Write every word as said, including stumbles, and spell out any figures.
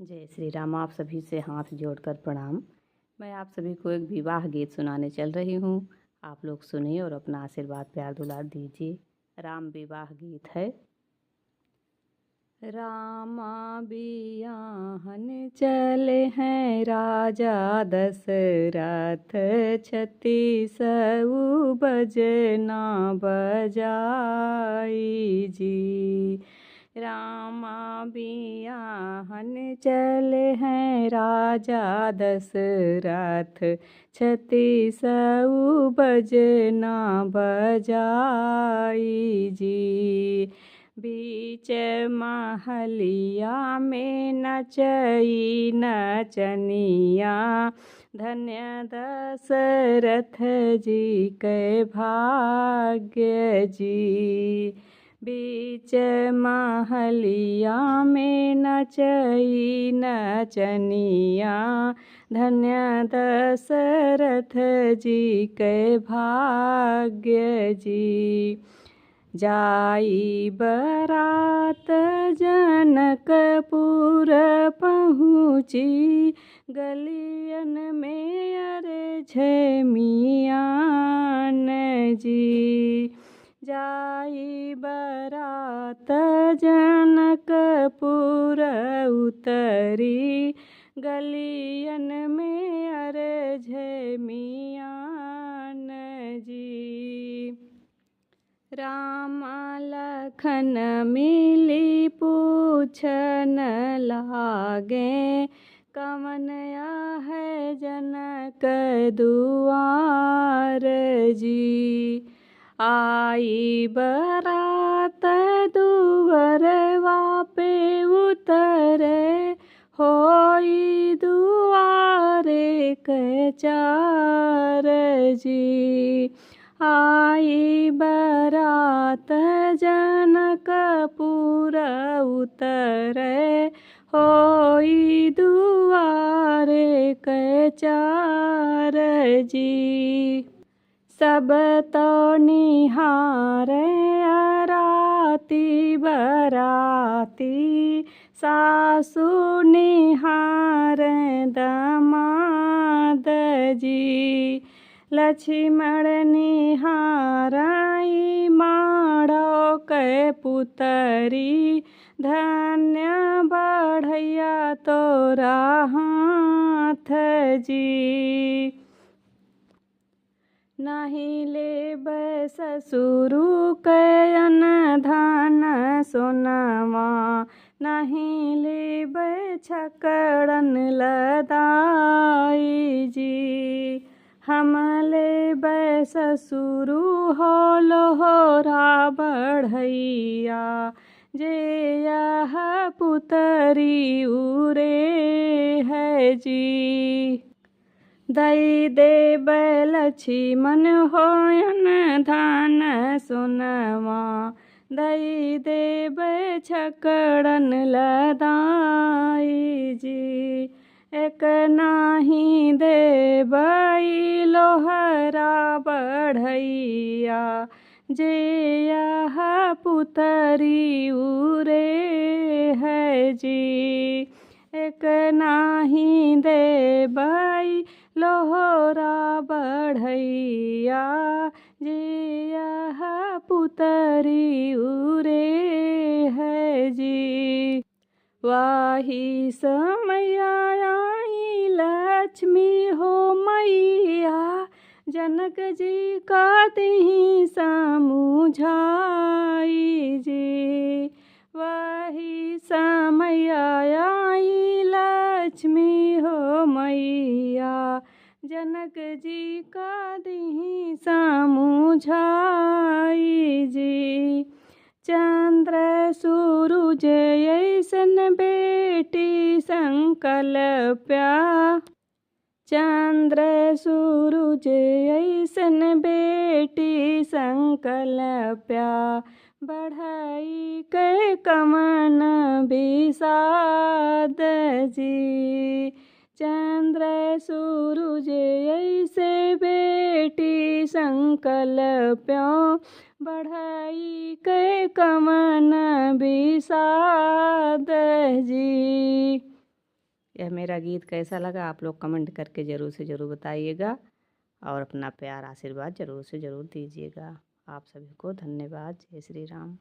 जय श्री राम। आप सभी से हाथ जोड़कर प्रणाम। मैं आप सभी को एक विवाह गीत सुनाने चल रही हूँ। आप लोग सुनिए और अपना आशीर्वाद, प्यार, दुलार दीजिए। राम विवाह गीत है। रामा बियाहन चले हैं राजा दशरथ, छत्तीसऊ बजना बजाई जी। रामा बियाहन चले हैं राजा दशरथ, छत्तीसऊ बजना बजाई जी। बीच महलिया में नचई नचनिया, धन्य दशरथ जी के भाग्य जी। बीच महलिया में नचई नचनिया, धन्य दशरथ जी के भाग्य जी। जाई बरात जनकपुर पहुँची, गलियन में अरझे मियान जी। जाई बरात जनकपुर उतरी, गलियन में अरझे मियान जी। राम लखन मिली पूछन लागे, कवन आहे जनक दुआर जी। आई बरात दुअरवा पे उतरे, होई दुआरे के चार जी। आई बरात जनकपुर उतरे, होई दुआरे के चार जी। सब तो निहारे अराती बराती, सासु निहारे दमाद जी। लक्ष्मण निहारई माड़ो के पुतरी, धन्य बढ़ैया तोरा हाथ जी। नाहीं लेबै ससुरु के अन धन सोनवा, नाहीं लेबै छकड़न लदाई जी। हम लेबै ससुरु हो लोहरा बढ़ैया, जे यह पुतरी उरे है जी। दई देबै लक्ष्मण होयन धन सोनवा, दई देबै छकड़न लदाई जी। एक नाहीं देबै लोहरा बढ़ैया, जे यह पुतरी उरे है जी। एक नाहीं देबै लोहरा बढ़ैया, जे यह पुतरी उरे है जी। वाही समय आई लक्ष्मी हो मैया, जनक जी का तिहीं समुझाई जी। वाही समय आई लक्ष्मी हो मैया, जनक जी का तिहीं समुझाई जी। चंद्र सूरुज अइसन बेटी संकल्प्या, चंद्र सूरुज अइसन बेटी संकल्प्या, बढ़ई के कवन बिसाद जी। चंद्र सूरुज अइसे बेटी संकल्प्यो, बढ़ई के कवन बिसाद जी। यह मेरा गीत कैसा लगा, आप लोग कमेंट करके ज़रूर से ज़रूर बताइएगा और अपना प्यार आशीर्वाद ज़रूर से ज़रूर दीजिएगा। आप सभी को धन्यवाद। जय श्री राम।